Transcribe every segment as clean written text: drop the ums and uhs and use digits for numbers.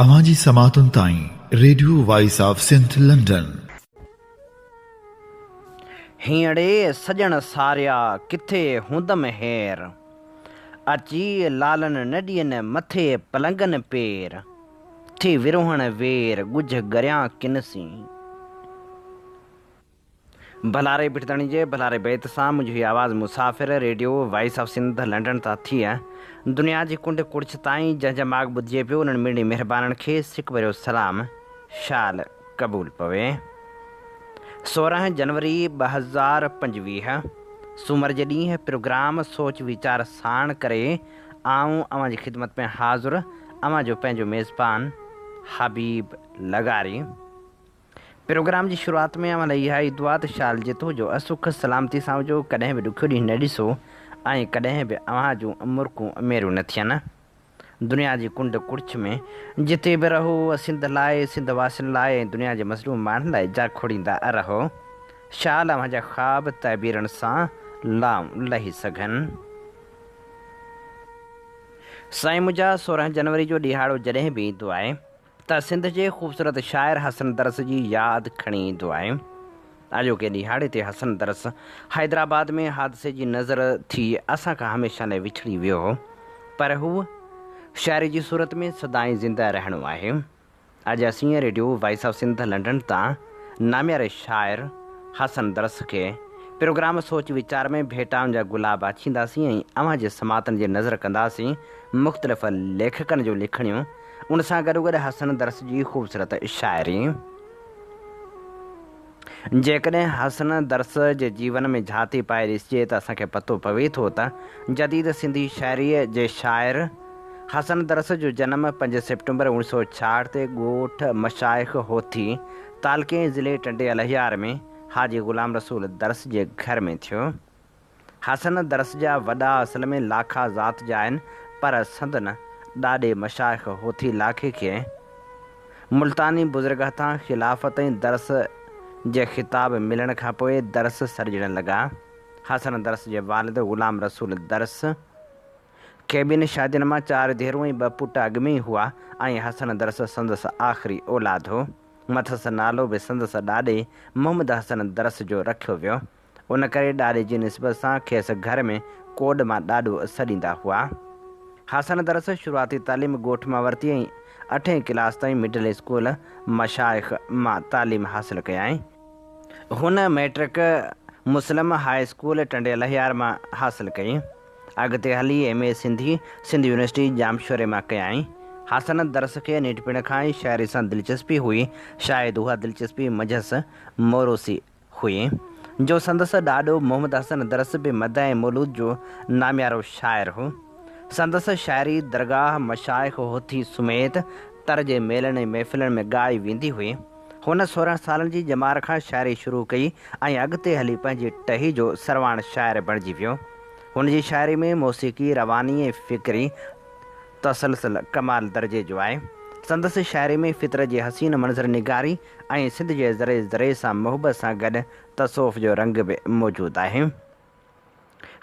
اوهان جي سماعتن تائين radio voice of Sindh London. هينئڙي سڄڻ ساريا ڪٿي هوندم هير، اچي لالن نه ڏين مٿي پلنگن پير، ٿي ورهڻ وير ڳجهه ڳريان ڪن سين. ڀلاري ڀٽدڻي جي ڀلاري بيت سان منهنجو هي آواز مسافر radio voice of Sindh London تان ٿي دنيا جي ڪنڊ ڪڙڇ تائين جنهن جا ماڳ ٻڌجي پيو انهن مڙني مهربانن کي سڪ ڀريو سلام شال قبول پوي. 16 جنوري 2025 سومر جي ڏينهن پروگرام سوچ ويچار ساڻ ڪري آئون اوهان جي خدمت ۾ حاضر اوهان جو پنهنجو ميزبان حبيب لغاري. پروگرام جي شروعات ۾ اوهان لاء اها ئي دعا ته شال جتو جو سک سلامتي سان هجو، ڪڏهن به ڏکيو ڏينهن نه ڏسو ۽ ڪڏهن به اوهان جون مرڪون ميريون نه ٿين. دنيا جي ڪنڊ ڪڙڇ ۾ جتي به رهو، سنڌ لاء، سنڌ واسين لاء ۽ دنيا جي مظلوم ماڻهن لاء جاکوڙيندا رهو. شال اوهان جا خواب تعبيرن سان لائون لهي سگهن. سائين منهنجا 16 جنوري جو ڏيهاڙو جڏهن به ايندو آهي، ته سنڌ جي خوبصورت شاعر حسن درس جي ياد کڻي ايندو آهي. اڄوڪي ڏهاڙي تي حسن درس حيدرآباد ۾ حادثي جي نظر ٿي اسان کان هميشه لاء وڇڙي ويو هو پر هو شاعري جي صورت ۾ سدائين زنده رهڻو آهي. اڄ اسين radio voice of Sindh London تان نامياري شاعر حسن درس کي پروگرام سوچ ويچار ۾ ڀيٽائن جا گلاب آڇينداسين ۽ اوهان جي سماعتن جي نظر ڪنداسين مختلف ليکڪن جون لکڻيون ان سان گڏوگڏ حسن درس جي خوبصورت شاعري. جيڪڏهن حسن درس جي جيون ۾ جهاتي پائي ڏسجي ته اسان کي پتو پوي ٿو ته جديد سنڌي شاعريء جي شاعر حسن درس جو جنم پنج سيپٽمبر اوڻيھ سؤ ڇاهٺ تي ڳوٺ مشائخ هوٿي، تعلقي ۽ ضلعي ٽنڊي الهيار ۾ حاجي غلام رسول درس جي گهر ۾ ٿيو. حسن درس جا وڏا اصل ۾ لاکا ذات جا آهن پر سندن ڏاڏي مشائخ هوٿي لاکي کي ملتاني بزرگ هٿان خلافت ۽ درس جي خطاب ملڻ کان پوء درس سڏجڻ لڳا. حسن درس جي والد غلام رسول درس کي ٻن شادين مان چار ڌيئرون ۽ ٻه پٽ اڳ ۾ ئي هئا ۽ حسن درس سندس آخري اولاد هو. مٿس نالو به سندس ڏاڏي محمد حسن درس جو رکيو ويو. ان ڪري ڏاڏي جي نسبت سان کيس گهر ۾ ڪوڏ مان ڏاڏو سڏيندا هئا. حسن درس شروعاتي تعليم ڳوٺ مان ورتي ۽ اٺين ڪلاس تائين مڊل اسڪول مشائخ مان تعليم حاصل ڪيائين. هن مئٽرڪ مسلم هاء اسڪول ٽنڊي الهيار مان حاصل ڪئي. اڳتي هلي M A Sindhi, Sindh university ڄامشوري مان ڪيائين. حسن درس کي ننڍپڻ کان ئي شاعري سان دلچسپي هئي، شايد اها دلچسپي منجهس موروثي هئي، جو سندس ڏاڏو محمد حسن درس به مدح ۽ مولود جو ناميارو شاعر هو. سندس شاعري درگاهه مشائخ هوٿي سميت تر جي ميلن ۽ محفلن ۾ ڳائي ويندي هئي. هن 16 سالن جي ڄمار کان شاعري شروع ڪئي ۽ اڳتي هلي پنهنجي ٽهي جو سرواڻ شاعر بڻجي ويو. هن جي شاعري ۾ موسيقي، رواني ۽ فڪري تسلسل ڪمال درجي جو آهي. سندس شاعري ۾ فطرت جي حسين منظر نگاري ۽ سنڌ جي ذري ذري سان محبت سان گڏ تصوف جو رنگ به موجود آهي.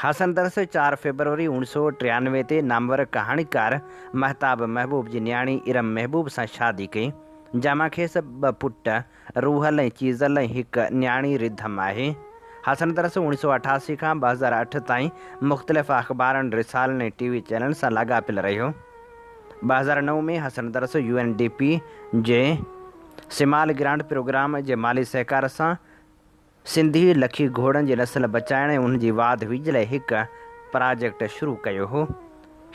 حسن درس چار فيبروري اوڻيھ سؤ ٽيانوي تي نامور ڪهاڻيڪار مهتاب محبوب جي نياڻي ارم محبوب سان شادي ڪئي، جنهن مان کيس ٻه پٽ روحل ۽ چيزل ۽ هڪ نياڻي رڌم آهي. حسن درس اوڻيھ سؤ اٺاسي کان 2008 تائين مختلف اخبارن، رسالن ۽ ٽي وي چينلن سان لاڳاپيل رهيو. 2009 ۾ Hassan Dars U N D P جي سمال گرانٽ پروگرام جي مالي سهڪار سان سنڌي لکي گهوڙن جي نسل بچائڻ ۽ انهن جي واڌ ويجهه لاء هڪ پراجيڪٽ شروع ڪيو هو.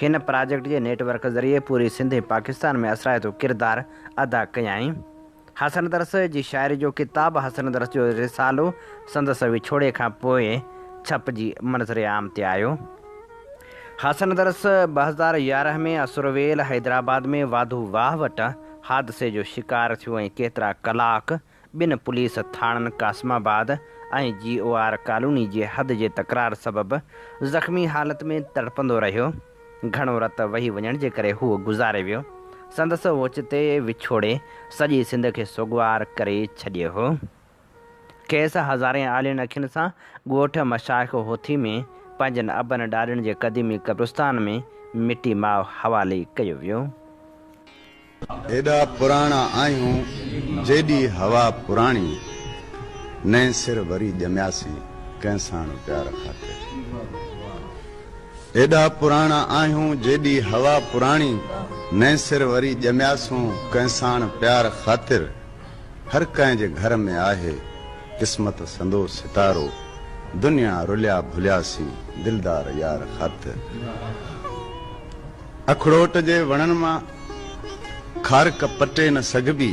هن پراجيڪٽ جي نيٽ ورڪ ذريعي پوري سنڌ ۽ پاڪستان ۾ اثرائتو ڪردار ادا ڪيائين. حسن درس جي شاعري جو ڪتاب حسن درس جو رسالو سندس وڇوڙي کان پوء ڇپجي منظر عام تي آيو. حسن درس 2011 ۾ اسرويل حيدرآباد ۾ واڌو واهه وٽ حادثي جو شڪار ٿيو ۽ ڪيترا ڪلاڪ ٻن پوليس ٿاڻن Qasimabad ۽ G O R colony جي حد جي تڪرار سبب زخمي حالت ۾ تڙپندو رهيو. گهڻو رت وهي وڃڻ جي ڪري هو گذاري ويو. سندس اوچتي وڇوڙي سڄي سنڌ کي سوڳوار ڪري ڇڏيو هو. کيس هزارين آلين اکين سان ڳوٺ مشائخ هوٿي ۾ پنهنجن ابن ڏاڏن جي قديمي قبرستان ۾ مٽي ماء حوالي ڪيو ويو. ايڏا پراڻا آهيون، جيڏي هوا پراڻي، نئين سر وري ڄمياسين، ڪنهن ساڻ پيار خاطر. ايڏا پراڻا آهيون، جيڏي هوا پراڻي، نئين سر وري ڄمياسون، ڪنهن ساڻ پيار خاطر. هر ڪنهن جي گهر ۾ آهي، قسمت سندو ستارو، دنيا رليا ڀلياسين، دلدار يار خاطر. اکڙوٽ جي وڻن مان کارڪ پٽي نه سگهبي،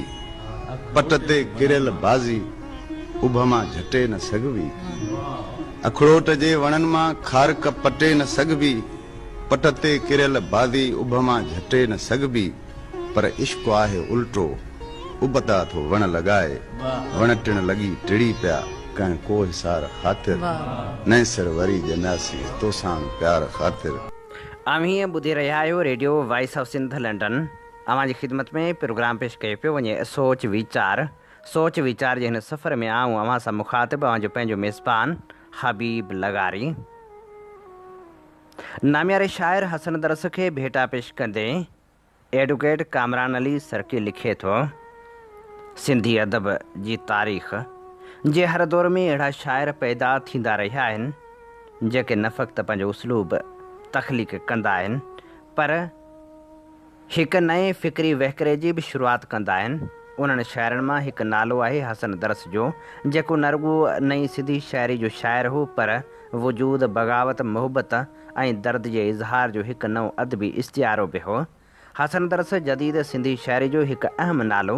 پٽ تي ڪريل بازي اڀ مان جهٽي نه سگهبي. اکڙوٽ جي وڻن مان کارڪ پٽي نه سگهبي، پٽ تي ڪريل بازي اڀ مان جهٽي نه سگهبي. پر عشق آهي الٽو، ابتا ٿو وڻ لڳائي، وڻ ٽڻ لڳي ٽڙي پيا، ڪنهن ڪوهه سار خاطر، نئين سر وري ڄمياسين، توساڻ پيار خاطر. اوهين ٻڌي رهيا آهيو radio voice of Sindh London. اوهان جي خدمت ۾ پروگرام پيش ڪيو پيو وڃي سوچ ويچار. سوچ ويچار جي هن سفر ۾ آئون اوهان سان مخاطب اوهان جو پنهنجو ميزبان حبيب لغاري. نامياري شاعر حسن درس کي ڀيٽا پيش ڪندي ايڊوڪيٽ ڪامران علي سرڪي لکي ٿو، سنڌي ادب جي تاريخ جي هر دور ۾ اهڙا شاعر پيدا ٿيندا رهيا آهن، جيڪي نه فقط پنهنجو اسلوب تخليق ڪندا آهن، پر هڪ نئين فڪري وهڪري جي به شروعات ڪندا آهن. انهن شاعرن مان هڪ نالو آهي حسن درس جو، جيڪو نه رڳو نئين سنڌي شاعري جو شاعر هو، پر وجود، بغاوت، محبت ۽ درد جي اظهار جو هڪ نئون ادبي استعارو به هو. حسن درس جديد سنڌي شاعري جو هڪ اهم نالو.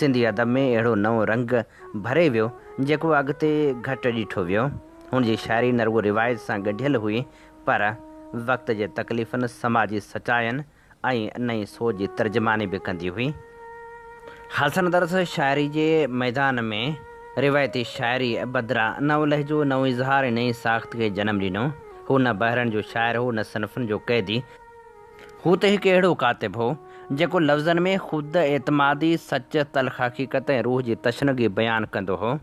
سنڌي ادب ۾ اهڙو نئون رنگ ڀري ويو، جيڪو اڳتي گهٽ ڏٺو ويو. هن جي شاعري نه رڳو روايت سان ڳنڍيل هئي، پر وقت جي تڪليفن، سماجي سچاين ۽ نئين سوچ جي ترجماني به ڪندي هئي. حسن درس شاعري جي ميدان ۾ روايتي شاعري بدران نئون لهجو، نئون اظهار ۽ نئين ساخت کي جنم ڏنو. هو نه بحرن جو شاعر هو، نه صنفن جو قيدي. هو ته هڪ اهڙو ڪاتب هو، جيڪو لفظن ۾ خود اعتمادي، سچ، تلخ حقيقت ۽ روح جي تشنگي بيان ڪندو هو.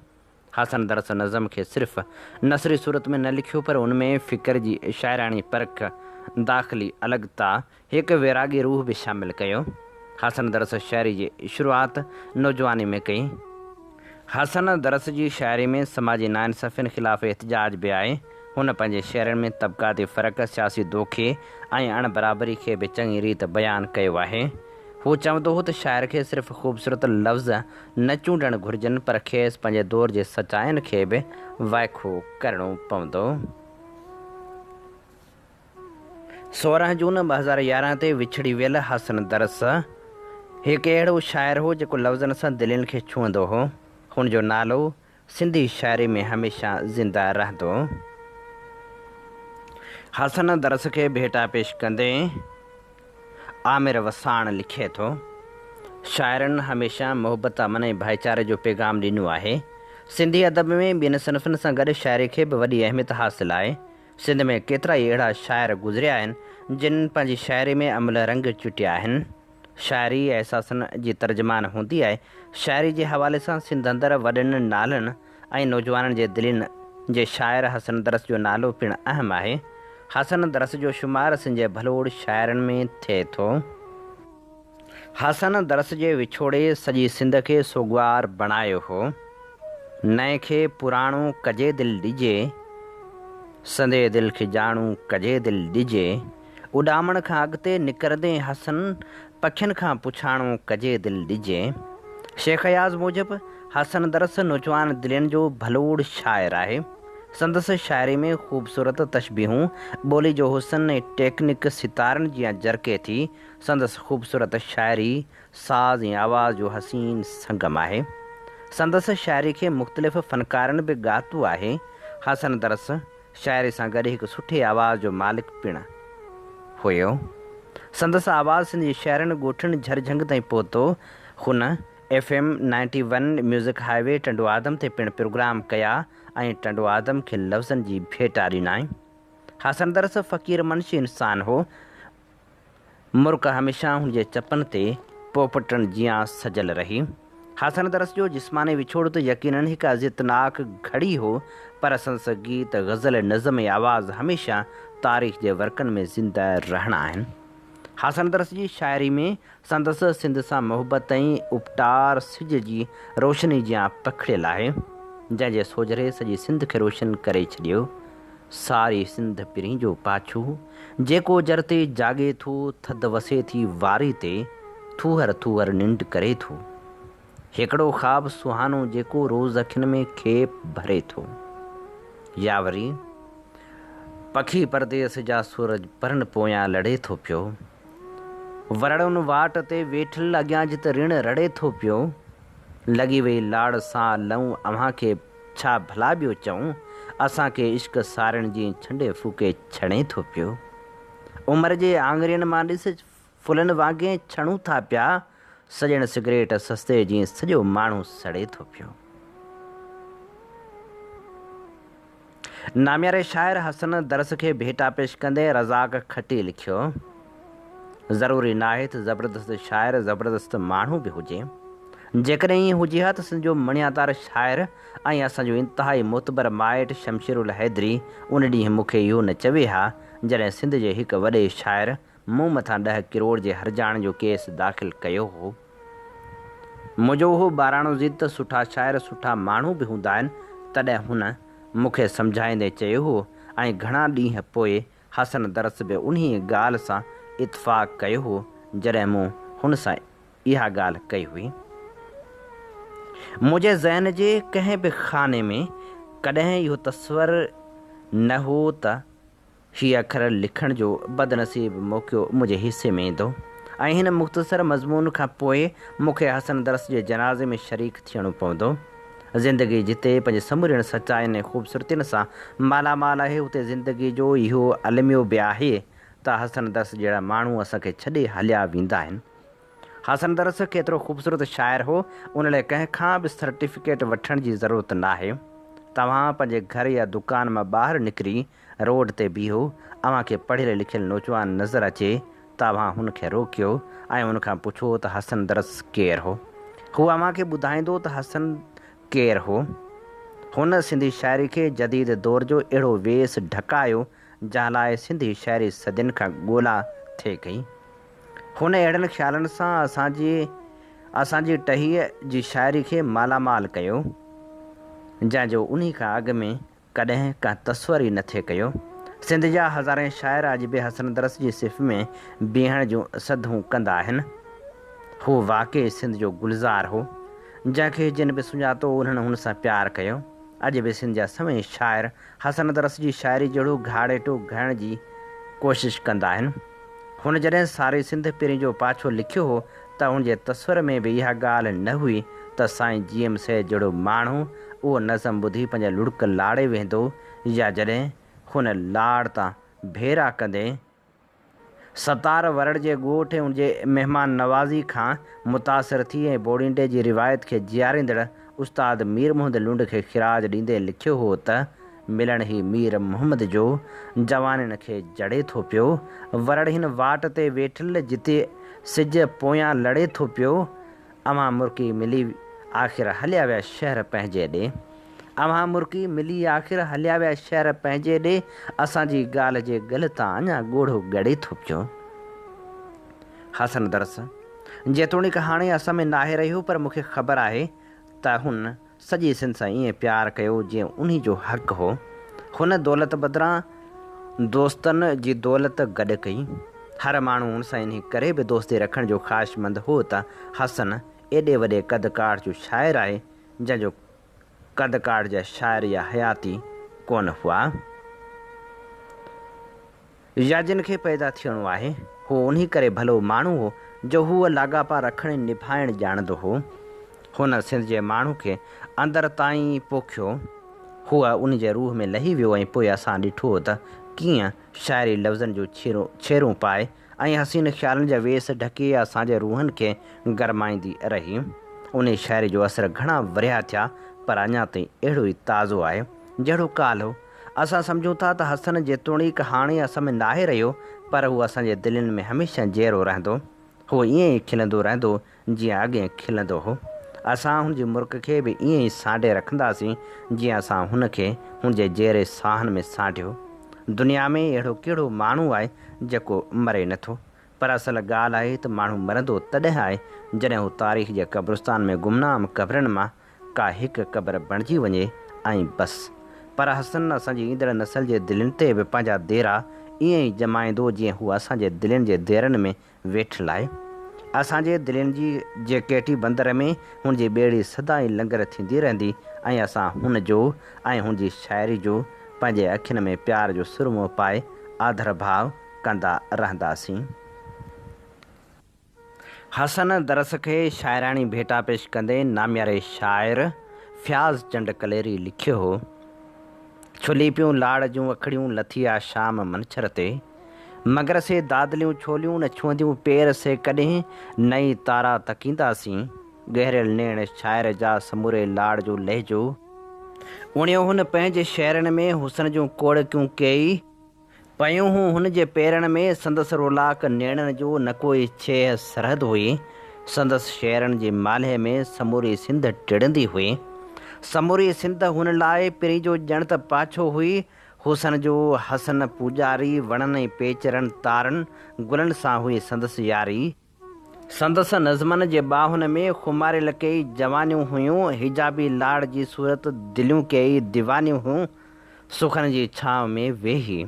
حسن درس نظم کي صرف نثري صورت ۾ نه لکيو پر ان ۾ فڪر جي شاعراڻي پرک، داخلي الڳتا، هڪ ويراڳي روح به شامل ڪيو. حسن درس شاعري جي شروعات نوجواني ۾ ڪئي. حسن درس جي شاعري ۾ سماجي ناانصافين خلاف احتجاج به آهي. هن پنهنجي شعرن ۾ طبقاتي فرق، سياسي دوکي ۽ اڻ برابري کي به چڱي ريت بيان ڪيو آهي. هو چوندو هو ته شاعر کي صرف خوبصورت لفظ نه چونڊڻ گهرجن پر کيس پنهنجي دور جي سچاين کي به وائکو ڪرڻو پوندو. 16 جون 2011 تي وڇڙي ويل حسن درس هڪ اهڙو شاعر هو جيڪو لفظن سان دلين کي ڇهندو هو. هن جو نالو سنڌي شاعري ۾ هميشه زنده رهندو. حسن درس کي ڀيٽا پيش ڪندي عامر وساڻ لکي ٿو، شاعرن هميشه محبت، امن ۽ ڀائيچاري جو پيغام ڏنو آهي. سنڌي ادب ۾ ٻين صنفن سان گڏ شاعري کي به وڏي اهميت حاصل آهي. سنڌ ۾ ڪيترائي اهڙا شاعر گذريا آهن، جن پنهنجي شاعري ۾ املهه رنگ چٽيا آهن. شاعري احساسن جي ترجمان هوندي آهي. شاعري جي حوالي سان سنڌ اندر وڏن نالن ۽ نوجوانن جي دلين جي شاعر حسن درس جو نالو پڻ اهم آهي. حسن درس جو شمار سنڌ جي ڀلوڙ شاعرن ۾ ٿئي ٿو. حسن درس جي وڇوڙي سڄي سنڌ کي سوڳوار بڻايو هو. نئين کي پراڻو ڪجي دل ڏجي، سندي دل کي ڄاڻو ڪجي دل ڏجي. اڏامڻ کان اڳتي نڪرندين حسن پکين کان پڇاڻو ڪجي دل ڏجي. شيخ اياز موجب حسن درس نوجوان دلين جو ڀلوڙ شاعر آهي. سندس شاعري ۾ خوبصورت تشبيهون، ٻولي جو حسن ۽ ٽيڪنڪ ستارن جيان جرڪي ٿي. سندس خوبصورت شاعري ساز ۽ آواز جو حسين سنگم آهي. سندس شاعري کي مختلف فنڪارن به ڳاتو آهي. حسن درس شاعري سان گڏ هڪ سٺي آواز جو مالڪ پڻ هيو. سندس آواز سنڌ جي شهرن، ڳوٺن، جھر جھنگ تائين پهتو. هن F M ninety one music highway Tando Adam تي پڻ پروگرام ڪيا ۽ ٽنڊو آدم کي لفظن جي ڀيٽا ڏنائين. حسن درس فقير منش انسان هو. مرڪ هميشه هن جي چپن تي پوپٽن جيان سجل رهي. حسن درس جو جسماني وڇوڙو ته يقينن هڪ اذيتناڪ گهڙي هو، پر سندس گيت، غزل، نظم ۽ آواز هميشه تاريخ جي ورقن ۾ زنده رهڻا آهن. حسن درس جي شاعري ۾ سندس سنڌ سان محبت ۽ اپٽار سج جي روشني جيان پکڙيل آهي، جنهن جي سوجهري سڄي سنڌ کي روشن ڪري ڇڏيو. ساري سنڌ پرين جو پاڇو، جيڪو جر تي جاڳي ٿو، ٿڌ وسي ٿي واري تي، ٿوهر ٿوهر ننڊ ڪري ٿو. هڪڙو خواب سهانو جيڪو روز اکين ۾ کيپ ڀري ٿو. يا وري. پکي پرديس جا سورج پرن پويان لڙي ٿو پيو. ورڙ ان واٽ تي ويٺل اڳيان جت رڻ رڙي ٿو پيو. لڳي وئي لاڙ سان لئون اوهان کي ڇا ڀلا ٻيو چئون. اسان کي عشق سارين جي ڇنڊي ڦوڪي ڇڻي ٿو پيو. عمر جي آڱرين مان ڏس ڦلن وانگي ڇڻون ٿا پيا. سڄڻ سگريٽ سستي جيئن سڄو ماڻهو سڙي ٿو پيو. نامياري شاعر حسن درس کي ڀيٽا پيش ڪندي رزاق کٽي لکيو، ضروري ناهي ته زبردست شاعر زبردست ماڻهو به هجي. جيڪڏهن ائين هجي ها ته سنڌ جو مڻيادار شاعر ۽ اسان جو انتهائي معتبر مائٽ شمشيرالحيدري ان ڏينهن مون کي اهو نه چوي ها جڏهن سنڌ جي هڪ وڏي شاعر مون مٿان ڏهه ڪروڙ جي هرجاڻي جو ڪيس داخل ڪيو هو. منهنجو اهو ٻاراڻو ضد ته سٺا شاعر سٺا ماڻهو به هوندا آهن، تڏهن هن مون کي سمجهائيندي چيو هو ۽ گهڻا ڏينهن پوء حسن درس به انهيء ڳالهه سان اتفاق ڪيو هو، جڏهن مون هن سان اها ڳالهه ڪئي هئي. منهنجي ذهن جي ڪنهن به خاني ۾ ڪڏهن اهو تصور نه هو ته هي اکر لکڻ جو بدنصيب موقعو منهنجي حصي ۾ ايندو ۽ هن مختصر مضمون کان پوء مون کي حسن درس جي جنازي ۾ شريڪ ٿيڻو پوندو. زندگي جتي پنهنجي سمورين سچاين ۽ خوبصورتين سان مالا مال آهي اتي زندگي جو اهو الميو به آهي ته حسن درس جهڙا ماڻهو اسان کي ڇڏي هليا ويندا آهن. حسن درس ڪيترو خوبصورت شاعر هو، ان لاء ڪنهن کان به سرٽيفڪيٽ وٺڻ جي ضرورت ناهي. توهان پنهنجي گهر يا دڪان مان ٻاهر نڪري روڊ تي بيهو، اوهان کي پڙهيل لکيل نوجوان نظر اچي ته اوهان هن کي روڪيو ۽ ان کان پڇو ته حسن درس ڪير هو؟ هو اوهان کي ٻڌائيندو ته حسن ڪير هو. هن سنڌي شاعري کي جديد دور جو اهڙو ويس ڍڪايو، جنهن لاء سنڌي شاعري صدين کان ڳولا ٿي ڪئي. هن اهڙن خيالن سان اسان جي اسان جي ٽهيء جي شاعري کي مالا مال ڪيو، جنهن جو انهي کان اڳ ۾ ڪڏهن ڪنهن تصور ئي نه ٿي ڪيو. سنڌ جا هزارين شاعر اڄ به حسن درس جي صف ۾ بيهڻ جون سڌون ڪندا آهن. هو واقعي سنڌ جو گلزار هو، جنهن کي جن به سڃاتو انهن هن سان پيار ڪيو. اڄ به سنڌ جا سوين شاعر حسن درس جي شاعري جهڙو گهاڙيٽو گهڙڻ جي ڪوشش ڪندا آهن. هن جڏهن ساري سنڌ پرين جو پاڇو لکيو هو ته هن جي تصور ۾ به اها ڳالهه نه هئي ته سائين جي ايم سيد جهڙو ماڻهو اهو نظم ٻڌي پنهنجا لڙڪ لاڙي ويهندو يا جڏهن هن لاڙ تان ڀيرا ڪندي ستار ورڙ جي ڳوٺ ۽ ان جي مهمان نوازي کان متاثر ٿي ۽ بوڙينڊي جي روايت کي جياريندڙ استاد مير محمد لنڊ کي خراج ڏيندي لکيو هو ته، ملڻ هي مير محمد جو، جوانين کي جڙي ٿو پيو. ورڙ هن واٽ تي ويٺل جتي سج پويان لڙي ٿو پيو. اوهان مرڪي ملي آخر هليا ويا شهر پنهنجي ڏي. اوهان مرڪي ملي آخر هليا ويا شهر پنهنجي ڏي. اسان جي ڳالهه جي ڳل تان اڃا ڳوڙهو ڳڙي ٿو پيو. حسن درس جيتوڻيڪ هاڻي اسان ۾ ناهي رهيو پر مون کي خبر آهي ته هن سڄي سنڌ سان ائين پيار ڪيو جيئن انهي جو حق هو. هن دولت بدران دوستن جي دولت گڏ ڪئي. هر ماڻهو هن سان انهي ڪري به دوستي رکڻ جو خواهشمند هو ته حسن ايڏي وڏي قد ڪاٺ جو شاعر آهي جنهن جو قد ڪاٺ جا شاعر يا حياتي ڪونه هئا. يا جن کي پيدا ٿيڻو آهي. هو انهي ڪري ڀلو ماڻهو هو جو هو لاڳاپا رکڻ ۽ نڀائڻ ڄاڻندو هو. هن سنڌ جي ماڻهو کي اندر تائين پوکيو. هو ان جي روح ۾ لهي ويو ۽ پوء اسان ڏٺو ته ڪيئن شاعري لفظن جون ڇيرون پائي ۽ حسين خيالن جا ويس ڍڪي اسان جي روحن کي گرمائيندي رهي. انهي شاعري جو اثر گهڻا ورهيه ٿيا پر اڃا تائين اهڙو ئي تازو آهي جهڙو ڪالهه هو. اسان سمجهون ٿا ته حسن جيتوڻيڪ هاڻي اسان ۾ ناهي رهيو پر هو اسان جي دلين ۾ هميشه جيئرو رهندو. هو ائين ئي کلندو رهندو جيئن اڳي کلندو هو. اسان هن جي مرڪ کي به ائين ئي سانڍي رکنداسين جيئن اسان هن کي هن جي جيئري ساهن ۾ سانڍيو. دنيا ۾ اهڙو ڪهڙو ماڻهو آهي جيڪو مري نٿو؟ پر اصل ڳالهه آهي ته ماڻهو مرندو تڏهن آهي، جڏهن هو تاريخ جي قبرستان ۾ گمنام قبرن مان ڪا هڪ قبر بڻجي وڃي ۽ بس. پر حسن اسان جي ايندڙ نسل جي دلين تي به پنهنجا ديرا ائين ئي ڄمائيندو جيئن هو اسان جي دلين جي ديرن ۾ ويٺل آهي. اسان جي دلين جي جي ڪيٽي بندر ۾ هن جي ٻيڙي سدائين لنگر ٿيندي رهندي ۽ اسان هن جو ۽ هن جي شاعري جو پنهنجي اکين ۾ پيار جو سرمو پائي آڌر ڀاء ڪندا رهنداسين. حسن درس کي شاعراڻي ڀيٽا پيش ڪندي نامياري شاعر فياض چنڊ ڪليري لکيو هو، ڇلي پيون لاڙ جون اکڙيون لٿي آ شام منڇر تي، مگر سي دادليون ڇوليون نه ڇهنديون پير سي ڪڏهن نه ئي تارا تڪينداسين، گهريل نيڻ شاعر جا سموري لاڙ جو لهجو اڻيو هن پنهنجي شعرن ۾ حسن جون ڪوڙڪيون ڪيئي. پيون هون هن جي پيرن ۾، سندس رولاڪ نيڻن جو نه ڪوئي ڇيهه سرحد هئي. سندس شعرن جي مالهي ۾ سموري سنڌ ٽڙندي هئي. سموري سنڌ هن لاء پرين جو ڄڻ ته پاڇو هئي. حسن جو حسن پوڄاري، وڻن ۽ پيچرن، تارن، گلن سان هئي سندس ياري. سندس نظمن جي ٻانهن ۾ خماريل ڪيئي جوانيون هيون، حجابي لاڙ جي صورت دليون ڪيئي ديوانيون هيون، سخن جي ڇانو ۾ ويهي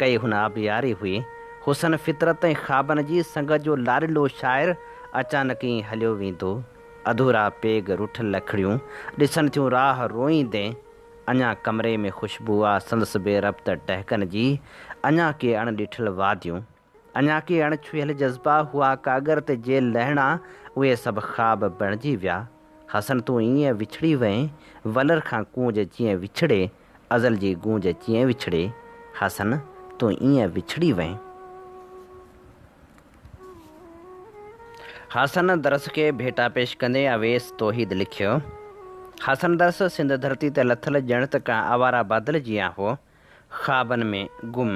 ڪئي هن آبياري هئي. حسن فطرت ۽ خوابن جي سنگت جو لاڏلو شاعر اچانڪ ئي هليو ويندو. اڌورا پيگ رٺل لکڙيون ڏسن ٿيون راهه روئيندين. اڃا ڪمري ۾ خوشبو آ سندس بي ربط ٽهڪن جي، اڃا ڪي اڻ ڏٺل واديون. اڃا ڪي اڻ ڇهيل جذبا هئا ڪاڳر تي جي لهڻا، اهي سڀ خواب بڻجي ويا. حسن تون ايئن وڇڙي وئين، ولر کان ڪونج جيئن وڇڙي، ازل جي گونج جيئن وڇڙي، حسن تون ايئن وڇڙي وئين. حسن درس کي ڀيٽا پيش ڪندي اويس توحيد لکيو، حسن درس سنڌ ڌرتي تي لٿل ڄڻ ته ڪنهن آواره بادل جيان هو. خوابن ۾ گم،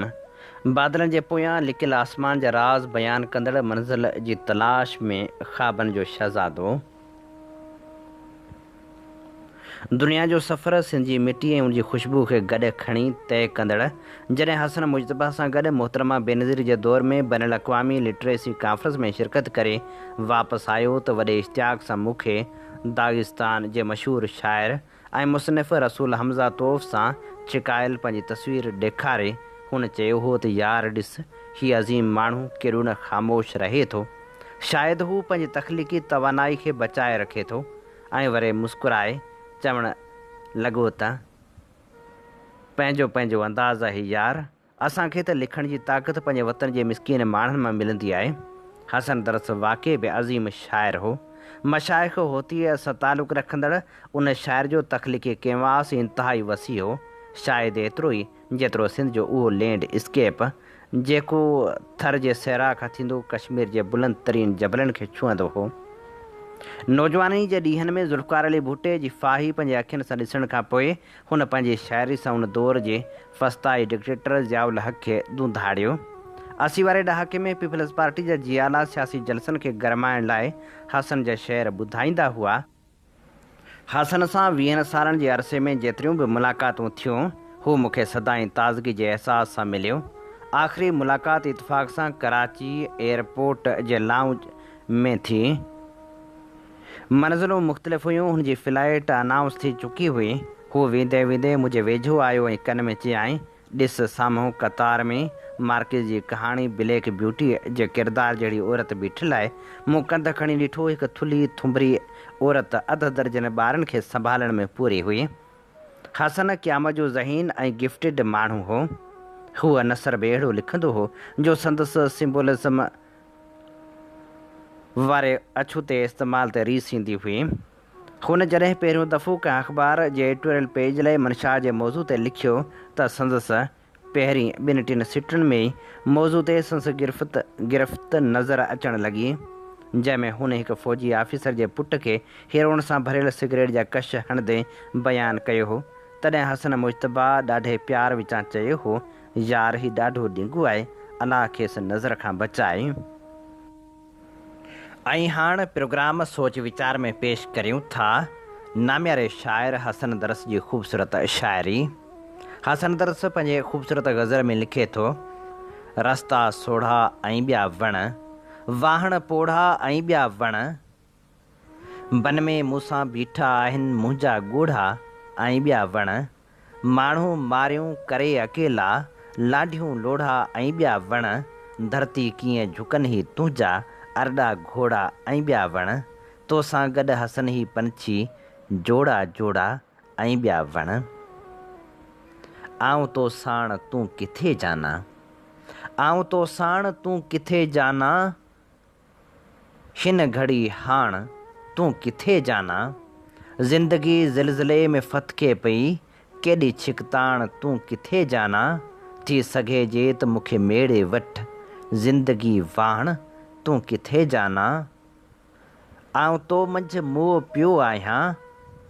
بادلن جي پويان لڪيل آسمان جا راز بيان ڪندڙ منزل جي تلاش ۾ خوابن جو شهزادو. دنيا جو سفر سنڌ جي مٽي ۽ ان جي خوشبو کي گڏ کڻي طئي ڪندڙ جڏهن حسن مجتبيٰ سان گڏ محترمه بينظير جي دور ۾ بين الاقوامي لٽريسي ڪانفرنس ۾ شرڪت ڪري واپس آيو ته وڏي اشتياق سان مون کي داغستان جي مشهور شاعر ۽ مصنف رسول حمزه توف سان ڇڪايل پنهنجي تصوير ڏيکاري هن چيو هو ته يار ڏس هي عظيم ماڻهو ڪيڏو نه خاموش رهي ٿو. شايد هو پنهنجي تخليقي توانائي کي بچائي رکي ٿو ۽ وري مسڪرائي چوڻ لڳو ته پنهنجو پنهنجو انداز آهي يار. اسان کي ته لکڻ جي طاقت پنهنجي وطن جي مسڪين ماڻهن مان ملندي آهي. حسن درس واقعي به عظيم شاعر هو. مشائخ هوتيء سان تعلق رکندڙ ان شاعر جو تخليقي ڪينواس انتهائي وسيع هو، شايد ايترو ئي جيترو سنڌ جو اهو لينڊ اسڪيپ، جيڪو ٿر جي صحرا کان ٿيندو ڪشمير جي بلند ترين جبلن کي ڇهندو هو. نوجوانيء جي ڏينهن ۾ ذوالفقار علي ڀٽي جي ڦاهي پنهنجي اکين سان ڏسڻ کان پوء هن پنهنجي شاعري سان ان دور جي فسطائي ڊڪٽيٽر ضياء الحق کي ڌونڌاڙيو. 80 واري ڏهاڪي ۾ پيپلز پارٽي جا جيالا سياسي جلسن کي گرمائڻ لاء حسن جا شعر ٻڌائيندا هئا. حسن سان ويهن سالن جي عرصي ۾ جيتريون به ملاقاتون ٿيون، هو مون کي سدائين تازگي جي احساس سان مليو. آخري ملاقات اتفاق سان ڪراچي ايئرپورٽ جي لائونج ۾ ٿي. منزلون مختلف هيون، هن جي فلائيٽ انائونس ٿي چڪي هئي. هو ويندي ويندي منهنجي ويجهو آيو ۽ ڪن ۾ چيائين، ڏس سامهون قطار ۾ مارڪيز جي ڪهاڻي بليڪ بيوٽي جي ڪردار جهڙي عورت بيٺل آهي. مون ڪنڌ کڻي ڏٺو، هڪ ٿلهي ٿنڀري عورت اڌ درجن ٻارن کي سنڀالڻ ۾ پوري هئي. حسن قيامت جو ذهين ۽ گفٽيڊ ماڻهو هو. هو نثر به اهڙو لکندو هو جو سندس سمبولزم واري اڇوتي استعمال تي ريس ايندي هئي. هن جڏهن پهريون دفعو ڪنهن اخبار جي ايڊيٽوريل پيج لاء منشا جي موضوع تي لکيو ته سندس پهرين ٻن ٽن سٽن ۾ ئي موضوع تي سندس گرفت نظر اچڻ لڳي، جنهن ۾ هن هڪ فوجي آفيسر جي پٽ کي هيروئن سان ڀريل سگريٽ جا ڪش هڻندي بيان ڪيو هو. تڏهن حسن مجتبيٰ ڏاڍي پيار وچان چيو هو، يار هي ڏاڍو ڏنگو آهي، الله کيس نظر کان بچائي. ۽ هاڻ پروگرام سوچ ويچار ۾ پيش ڪريون ٿا نامياري شاعر حسن درس جي خوبصورت شاعري. حسن درس پنهنجي خوبصورت غزل ۾ لکي ٿو، رستا سوڙها ۽ ٻيا وڻ، واهڻ پوڙها ۽ ٻيا وڻ. بن ۾ مون سان بيٺا آهن منهنجا ڳوڙها ۽ ٻيا وڻ. ماڻهو ماريون ڪري اڪيلا، لانڍيون لوڙها ۽ ٻيا وڻ. ڌرتي ڪيئن جهڪن هي تنهنجا ارڏا گهوڙا ۽ ٻيا وڻ. تو سان گڏ هسن هي پنڇي جوڙا جوڙا ۽ ٻيا وڻ. آئون تو ساڻ تون ڪٿي جانا. آئون تو ساڻ تون ڪٿي جانا. هن گهڙي هاڻ تون ڪٿي جانا. زندگي زلزلي ۾ ڦٿڪي پئي، ڪيڏي ڇڪتاڻ تون ڪٿي جانا. ٿي سگهي جي ته مون کي ميڙي وٺ، زندگي واڻ تون ڪٿي جانا. آئون تو منجهه موهه پيو آهيان،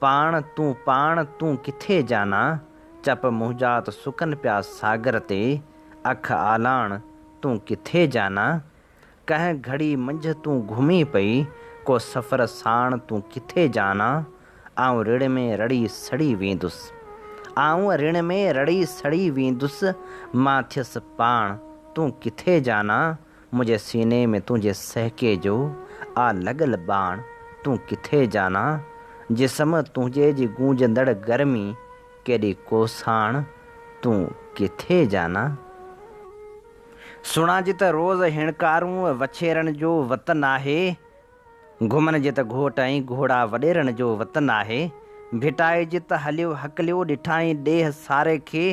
پاڻ تون پاڻ تون ڪٿي جانا، چپ منهنجا ته سڪن پيا ساگر تي، اک آلاڻ تون ڪٿي جانا، ڪنهن گهڙي منجهه تون گهمين پئي، ڪو سفر ساڻ تون ڪٿي جانا، آئون رڻ ۾ رڙي سڙي ويندس، آئون رڻ ۾ رڙي سڙي ويندس، مان ٿيس پاڻ تون ڪٿي جانا، منهنجي سيني ۾ تنهنجي سهڪي جو آ لڳل ٻاڻ تون ڪٿي جانا جسم تنهنجي جي گونجندڙ گرمي ڪيڏي ڪوساڻ تون ڪٿي جانا. سڻان جت روز هڻڪارون وڇيرن جو وطن آهي گهمن جت گهوٽ ۽ گهوڙا وڏيرن جو وطن آهي ڀٽائي جت هليو هڪليو ڏٺائين ڏيهه ساري کي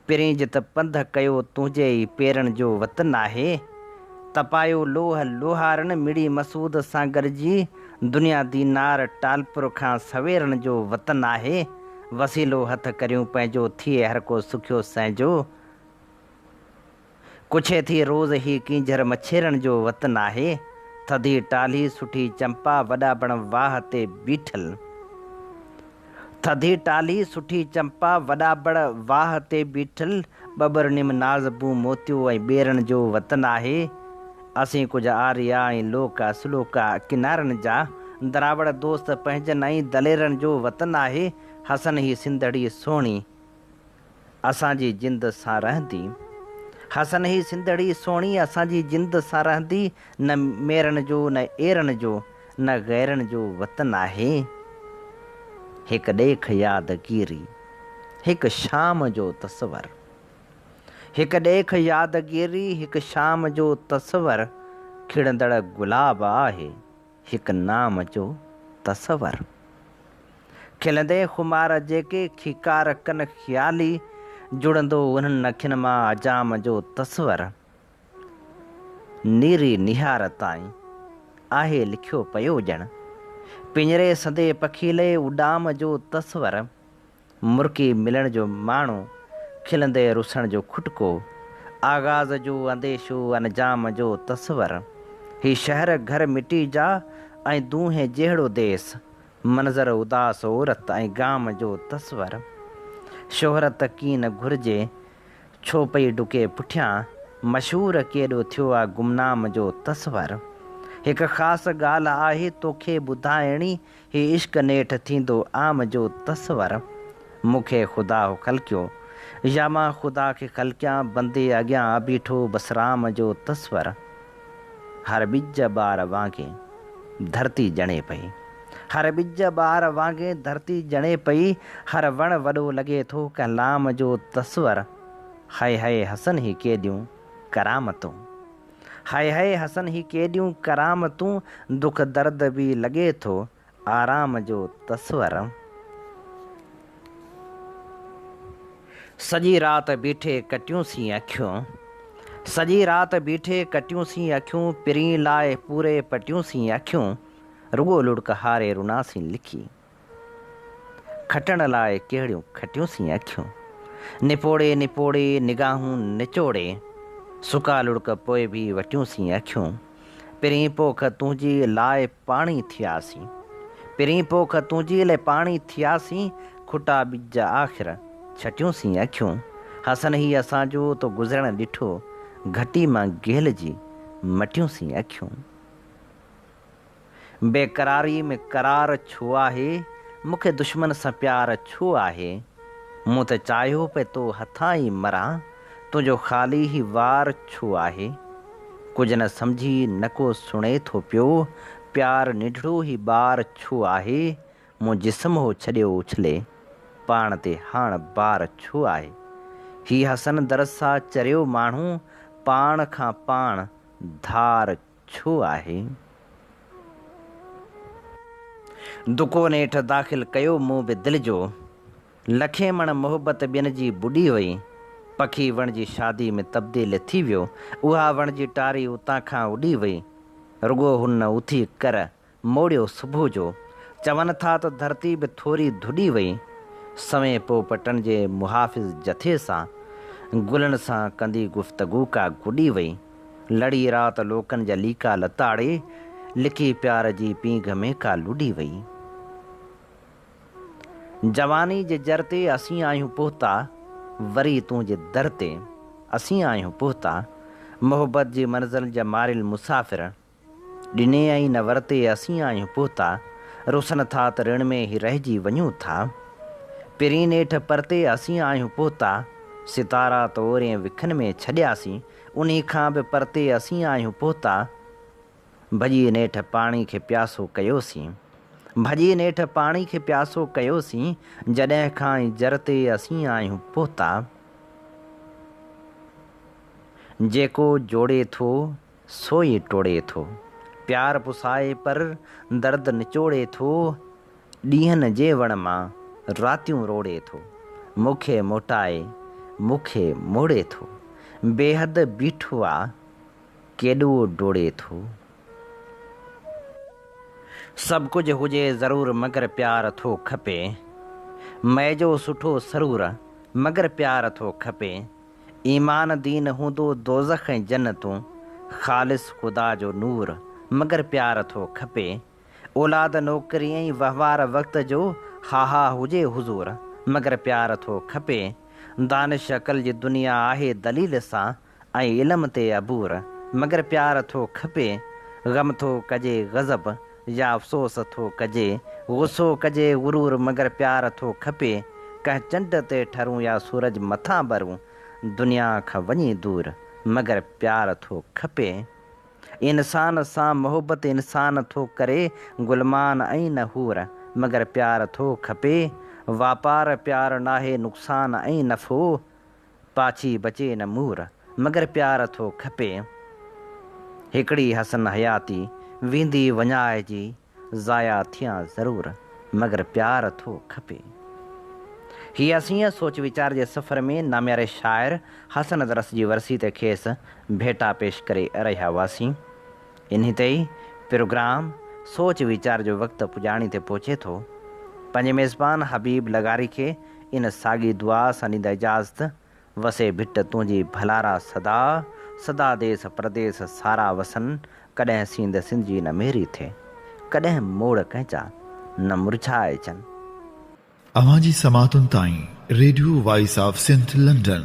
پرين جت پنڌ ڪيو تنهنجي ئي پيرن جو وطن آهي. تپايو لوهه لوهارن مڙي مسعود سان گڏجي دنيا دينار ٽالپر کان سويرن جو وطن آهي. وسيلو هٿ ڪريون پنهنجو ٿئي هر ڪو سکيو سهنجو. ڪڇي ٿي روز هي ڪينجهر مڇيرن جو وطن آهي. ٿڌي ٽالهي سٺي چمپا وڏا بڻ واهه تي بيٺل. ٿڌي ٽالهي، سٺي چمپا، وڏا بڙ واهه تي بيٺل، ٻٻر نم نازبون موتيو ۽ ٻيرن جو وطن آهي. اسين ڪجهه آريا ۽ لوڪ اصلوڪا ڪنارن جا، دراوڙ دوست پنهنجن ۽ دليرن جو وطن آهي. حسن هي سنڌڙي سهڻي اسان جي جند سان رهندي. حسن هي سنڌڙي سهڻي اسان جي جند سان رهندي، نه ميرن جو نه ايرن جو نه غيرن جو وطن آهي. هڪ ڏيک يادگيري، هڪ شام جو تصور. هڪ ڏيک يادگيري، هڪ شام جو تصور، کڙندڙ گلاب آهي. هڪ نام جو تصور. کلندي خمار جيڪي کيڪار ڪن خيالي، جڙندو انهن اکين مان اجام جو تصور. نيري نهار تائين آهي لکيو پيو ڄڻ، پڃري سندي پکي لئه اڏام جو تصور. مرڪي ملڻ جو ماڻو، کلندي رسڻ جو کٽڪو، آغاز جو انديشو انجام جو تصور، هي شهر گهر مٽي جا ۽ دونهين جهڙو ديس، منظر اداس عورت ۽ گام جو تصور، شهرت ڪين گهرجي، ڇو پئي ڊڪي پٺيان، مشهور ڪيڏو ٿيو آ گمنام جو تصور. هڪ خاص ڳالهه آهي توکي ٻڌائڻي، هي عشق نيٺ ٿيندو عام جو تصور. مون کي خدا هو خلقيو، يا مان خدا کي خلقيان، بندي اڳيان آ بيٺو بس رام جو تصور. هر ٻج ٻار وانگي ڌرتي ڄڻي پئي. هر ٻج ٻار وانگي ڌرتي ڄڻي پئي، هر وڻ وڏو لڳي ٿو ڪنهن لام جو تصور. هئي هئي حسن هي ڪيڏيون ڪرامتون. هئي هئي حسن هي ڪيڏيون ڪرامتون، دک درد به لڳي ٿو آرام جو تصور. سڄي رات بيٺي ڪٽيون سين اکيون. سڄي رات بيٺي ڪٽيون سين اکيون، پرين لاء پوري پٽيون سين اکيون، رڳو لڙڪ هاري رناسين لکي. کٽڻ لاء ڪهڙيون کٽيون سين اکيون. نپوڙي نپوڙي نگاهون نچوڙي، سڪا لڙڪ پوء ڀي وٽيون سين اکيون. پرين پوک تنهنجي لاء پاڻي ٿياسين. پرين پوک تنهنجي لئه پاڻي ٿياسين، کٽا ٻج آخر ڇٽيون سين اکيون. حسن هي اسان جو تو گذرڻ ڏٺو، گهٽي مان گهلجي مٽيون سين اکيون. بيقراري ۾ قرار ڇو آهي، مون کي دشمن سان پيار ڇو آهي؟ مون ته چاهيو پئي تو هٿان ئي مران، تنهنجو خالي هي وار ڇو آهي؟ ڪجهه نه سمجهي نه ڪو سڻي ٿو پيو. پيار ننڍڙو هي ٻار ڇو آهي؟ مون جسم هو ڇڏيو اڇلي، پاڻ تي هاڻ بار ڇو آهي؟ هي حسن درس آ چريو ماڻهو، پاڻ کان پاڻ ڌار ڇو آهي؟ دڪو نيٺ داخل ڪيو مون به دل جو، لکين مڻ محبت ٻين جي ٻڏي وئي. پکي وڻ جي شادي ۾ تبديل ٿي ويو، اها وڻ جي ٽاري اتان کان اڏي وئي. رڳو هن اٿي ڪر موڙيو صبح جو. چون ٿا ته ڌرتي به ٿوري ڌڏي وئي. سوين پوپٽن جي محافظ جٿي سان، گلن سان ڪندي گفتگو ڪا گڏي وئي. لڙي رات لوڪن جا ليڪا لتاڙي، لڪي پيار جي پينگهه ۾ ڪا لڏي وئي. جواني جي جر تي اسين آهيون پهتا، وري تنهنجي در تي اسين آهيون پهتا. محبت جي منزل جا ماريل مسافر. ڏني ۽ نه ورتي اسين آهيون پهتا، رسن ٿا ته رڻ ۾ ئي رهجي وڃون ٿا. پرين نيٺ پرتي اسين آهيون پهتا، ستارا ته اورين وکن ۾ ڇڏياسين، انهي کان به پرتي اسين آهيون پهتا، ڀڄي نيٺ پاڻي کي پياسو ڪيوسين. ڀڄي نيٺ پاڻي کي پياسو ڪيوسين، جڏهن کان ئي جر تي اسين آهيون پهتا. جيڪو جوڙي ٿو سو ئي ٽوڙي ٿو. پيار پسائي پر درد نچوڙي ٿو. ڏينهن جي وڻ مان راتيون روڙي ٿو. مون کي موٽائي مون کي موڙي ٿو. بيحد بيٺو آ ڪيڏو ڊوڙي ٿو. سڀ ڪجهه هجي ضرور مگر پيار ٿو کپي. مئي جو سٺو سرور مگر پيار ٿو کپي. ايمان دين هوندو دوزخ ۽ جنتون، خالص خدا جو نور، مگر پيار ٿو کپي. اولاد نوڪري ۽ وهنوار وقت جو، ها ها هجي حضور، مگر پيار ٿو کپي. دانش عقل جي دنيا آهي دليل سان ۽ علم تي عبور، مگر پيار ٿو کپي. غم ٿو ڪجي غضب يا افسوس ٿو ڪجي، غصو ڪجي غرور مگر پيار ٿو کپي، ڪنهن چنڊ تي ٺرون يا سورج مٿان ٻرون، دنيا کان وڃي دور مگر پيار ٿو کپي. انسان سان محبت انسان ٿو ڪري، غلمان ۽ نه حور مگر پيار ٿو کپي. واپار پيار ناهي نقصان ۽ نفعو، پاڇي بچي نه مور، مگر پيار ٿو کپي. هڪڙي حسن حياتي، ويندي وڃائجي، ضايع ٿيان ضرور، مگر پيار ٿو کپي. هي اسين سوچ ويچار جي سفر ۾ نامياري شاعر حسن درس جي ورسي تي کيس ڀيٽا پيش ڪري رهيا هئاسين. انهي تي ئي پروگرام سوچ ويچار جو وقت پڄاڻي تي پهچي ٿو. پنهنجي ميزبان حبيب لغاري کي ان ساڳي دعا سان ڏيندا اجازت، وسي ڀٽ تنهنجي ڀلارا سدا، سدا ديس پرديس سارا وسن، ڪڏهن سينڌ سنڌ جي نه ميري ٿئي، ڪڏهن موڙ ڪنهن جا نه مرجهائجن. اوهان جي سماعتن تائين radio voice of Sindh London.